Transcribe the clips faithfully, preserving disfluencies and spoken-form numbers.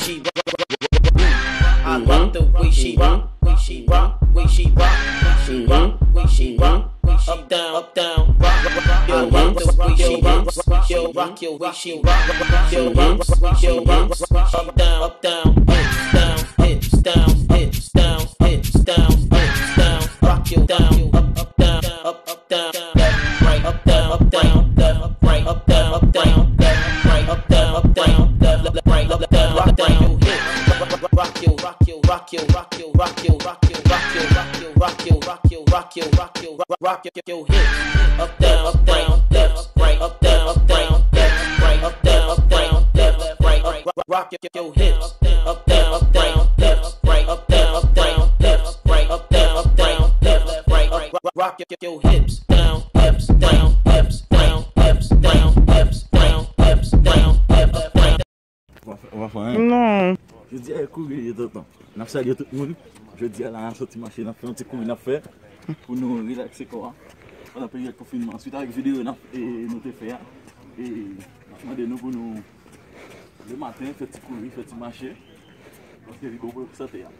she rock. I like the way she rock, way she rock, way she rock, way she rock, way she rock, way she up down, up down, rock, rock, rock. I like the way she rock, yo, rock your way she rock, yo, rock, yo, rock, up down, up down, hips down, hips down, hips down, hips down, hips down, rock your down, up, up down, up, up down, left, right, up down, up down, left, right, up down, up down, left, right, up down, up down, left, right, up down, rock down your hips, rock, rock, rock your, rock your, rock your, rock your, rock your, rock your, rock your, rock your, rock your, rock your, rock your, rock your, rock your, rock your, rock your hips, up down, up down, left, right, up down, up down, left, right, up down, up down, left, right, rock, rock, rock your hips, up down, up down, left, right, up down, up down, left, right, up down, up down, left, right, rock, rock, rock your hips, down, hips, down, hips, down, hips, down, hips, down, hips, down, hips, down. Ou pa fè, ou pa fè anyen? Non. Jodi a e kouri ye tonton. N ap salye tout moun. Jodi a la n ap soti mache, n ap fè yon ti kouri, n ap fè pou nou relakse kò a. Pandan peryòd konfinman, swit avèk videyo n ap, e, nou te fè a. E n ap mande nou pou nou, le maten, fè ti kouri, fè ti mache. Paske li bon pou sante a.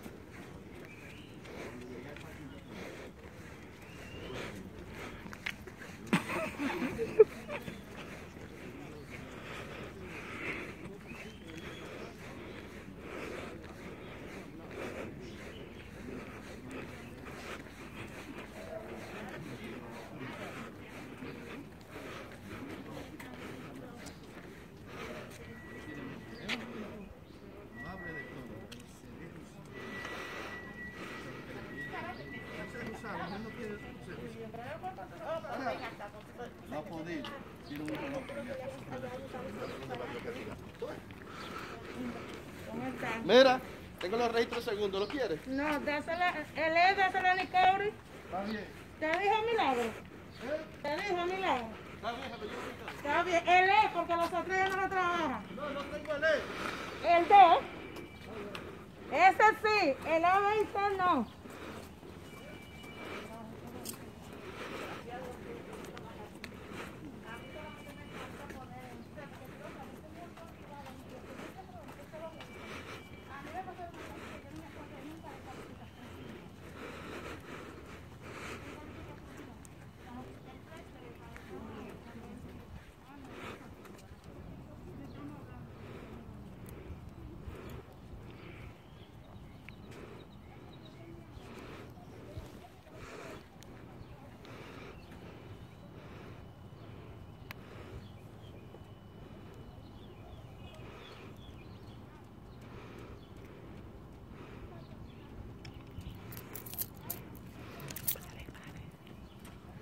Mira, tengo los reyes tres segundos, ¿lo quieres? No, dásela, él es, dásela a Nicauri. Está bien. Te dijo milagro. Te dijo milagro. Está bien, el E, porque los otros ya no lo trabajan. No, no tengo el E. El D. Ese sí, el A B y C no.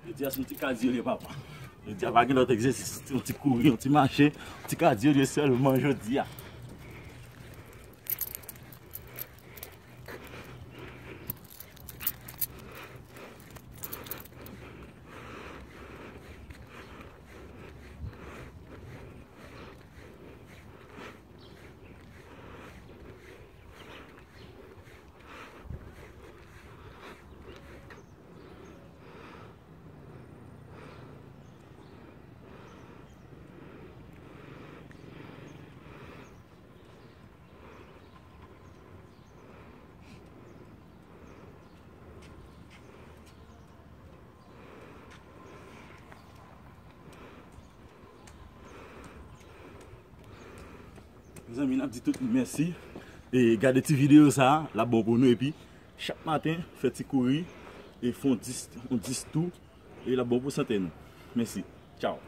Jodi a se yon ti kadyo li ye papa. Jodi a pa gen lòt egzèsis, yon ti kouri, yon ti mache, yon ti kadyo li ye sèlman jodi a. Mezanmi, n ap di tout moun mèsi. E gade ti videyo sa a, l ap bon pou nou. Epi, chak maten, fè ti kouri e fè yon dis, yon dis tou. E l ap bon pou sante nou. Mèsi. Tchaw.